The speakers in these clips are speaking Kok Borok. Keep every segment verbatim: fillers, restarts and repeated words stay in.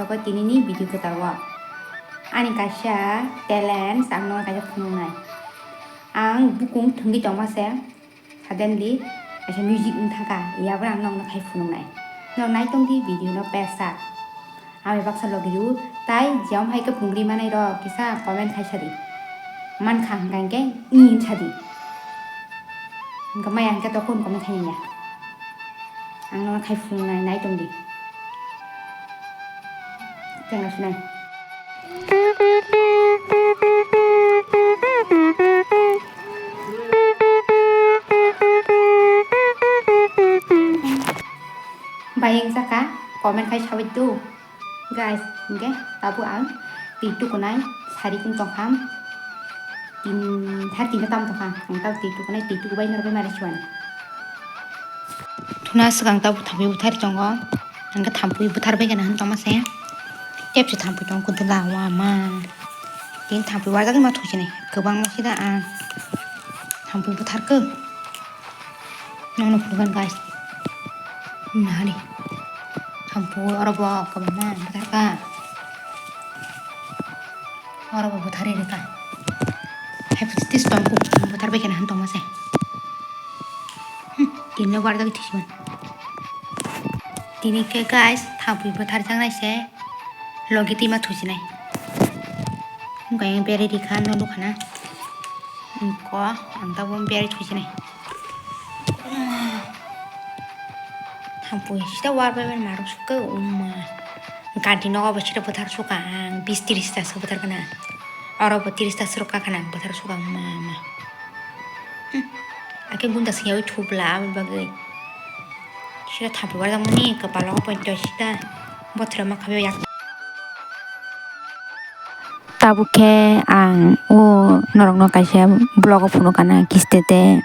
Jogo tinini video kwtal o. Ani kaisa talent ang no kaisa phunuknai. Ang bukung thwngwi tongma se, suddenly kaisa music wng thangkha, yabra ang nokno khai phunuknai. Nok nai tongdi video no pesa. Ami baksa logi rw, tai jam hai khe phunugri manai rok kisa comment khai sadi. Mankha hwnkha hwnkhe i sadi. Hwnkha maya hwnkhe tokon comment khai nai ya. Ang no khai phunuknai, nai tongdi. Tengla sunai. Bayang jaka comment khai sabai tu. Guys, hingke tabuk ang twi tukunai sari kung tongkha. Tin, thar tinta tam tongkha. Ang tabuk twi tukunai, twi tukubai norbai mari suan. Thuna swkang tabuk thampui buthar tongo. Hingke thampui buthar bai gana hwn tongma se. Tep se thampui tong kudula wa ma. Tin thampui warjak ma thusinai. Kwbang ma sida ang thampui buthar khe. Nono phunukgan guys. Nahani. Thampui oro bo kwbangma bwtharkha. Oro bo bwtharwi rwkha. Hai phuti tongkuk bwtharbai kheno han tongma se. Hmm, tinno barjagwi thwisimani. Tini khe guys, thampui bwtharjaknai se. Logi twima thusinai. Hwnkhe ang berwi rikha, no nukhana. Hwnkhe ang tabuk berwi thusinai. Thampui sida warbai mani marok sukha, umma. Ganti nogo bo sida bwthar sukha ang, bis tris ta se bwthar khana. Oro bo tris ta se rok khana ang bwthar sukha, umma, ma. Hmm. Akhe gunda singyawi thubla aboni bagwi. Sida thampui warjakmani kwpalo poito sida bothorma khawi yak. Tabuk khe ang o norokno kaisa vlog o phunukha na kiste te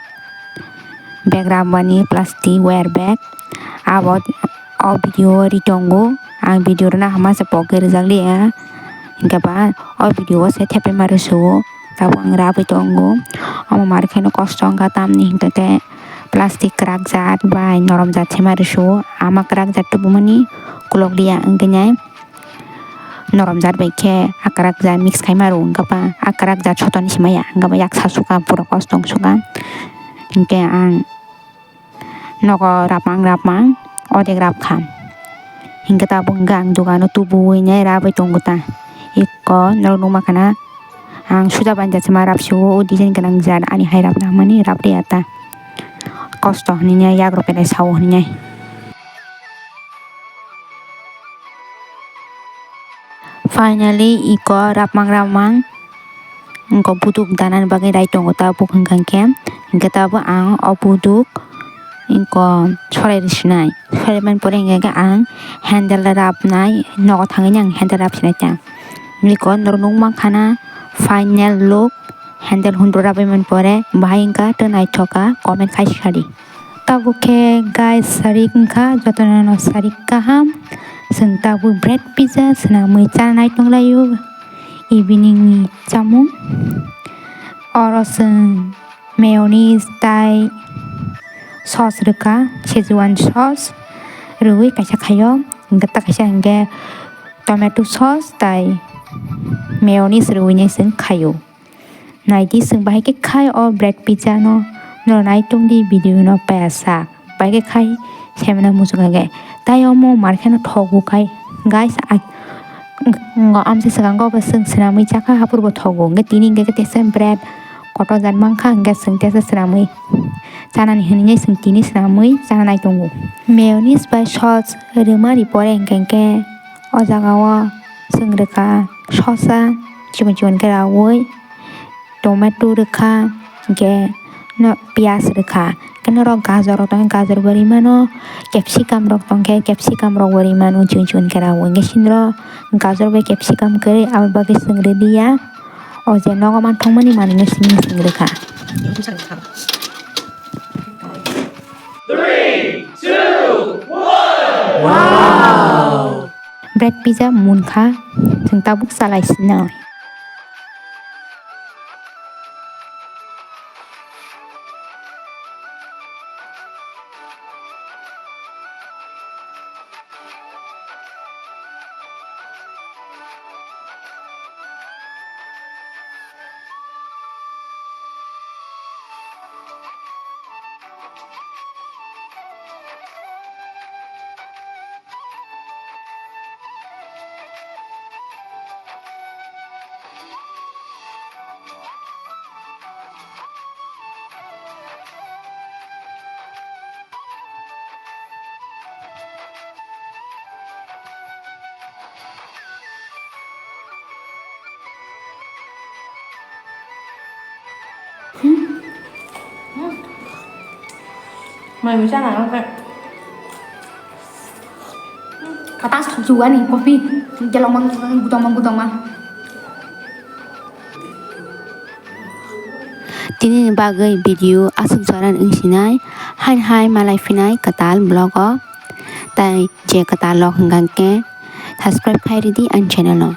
bag rabmani plastic wear bag abo o video o ri tongo. Ang video rwna hama se pok khe rwjak liya, hwnkhe ba o video o se thepai ma rw sugo. Tabuk ang rabwi tongo, omo mar kheno kosto wngkha tamni hwnkhe khe plastic kwrak jat bai norom jat se ma rw sugo. Ama kwrak jat tubumani kolok liya wngkhe nai. Norom jat bai khe akrak jat mix khai ma rw wngkha ba, akrak jat sotoni se maya wngkha ba, yaksa sukha pura kosto wng sukha. Hinkhe ang nogo rapmang rapmang odek rap kha. Hinkhe tabuk hwnkhe ang dogano tubuwi nai rabai tongo ta. Eko norok nukma khana ang suja banja se ma rap sio, o design gwnang jat ani hai rap nangmani rap liya ta. Kosto hinwi nai yagrok belai sao hinwi nai. Finally, iko rapmang rapmang, iko buduk danani bagwi rai tongo tabuk hwnkha khe, hwnkhe tabuk ang o buduk iko sorai rw sinai. Sorai mani pore hwnkha khe ang handle rapnai, nogo thangwi ang handle rap sinai ta. Iko norok nukmankha na final look, handle hundro rabai mani pore bahai wngkha tei naithok kha, comment khai sadi. Tabuk khe guys, sarik wngkha, jotono no sarik kaham. Chwng tabuk bread pizza swnamwi chanai tonglaio, evening ni chamung. Oro chwng mayonnaise tai sauce rwkha, Szechuan sauce rwui kaisa khaio, hwnkhe ta kaisa hwnkhe tomato sauce tai mayonnaise rwui nai chwng khaio. Naidi chwng bahai khe khai o bread pizza no, norok nai tongdi video no pesa. Bahai khe khai semana muchung khe. Tai omo mar kheno thogo khai. Guys, a-, ngo amsa swkango bo chwng swnamwi chakha haphuru bo thogo. Hwnkhe tini hwnkhe tesa bread kotor jat mankha, hwnkhe chwng tesa swnamwi chanani hinwi chwng tini swnamwi chana nai tongo. Mayonnaise bai sauce rwmani pore hwnkhe, hwnkhe o jaga o chwng rwkha sosa chikon chikon khe raui. Tomato rwkha, hwnkhe no piyaj rwkha, hwnkhe norok gajor rok tongkhe gajor bo rwi mano, capsicum rok tongkhe capsicum rok bo rwi mano, chikon chikon khe rw-o, hwnkhe sindro gajor bai capsicum kwrwi aboni bagwi chwng rwliya, o je nogo manthokmani manwino simi chwng rwkha. Three, two, one. Wow! Bread pizza munkha, chwng tabuk chalai sinai. Mai mui chana ang khe. Kata sok jugani kopi. Gelong mang gudong mang gudong ma. Tini ni bagwi video aswk jora wng sinai, hain hai malai phinai kwtal vlog o. Tai je kwtal rok hwnkha khe subscribe khai ridi ani channel no.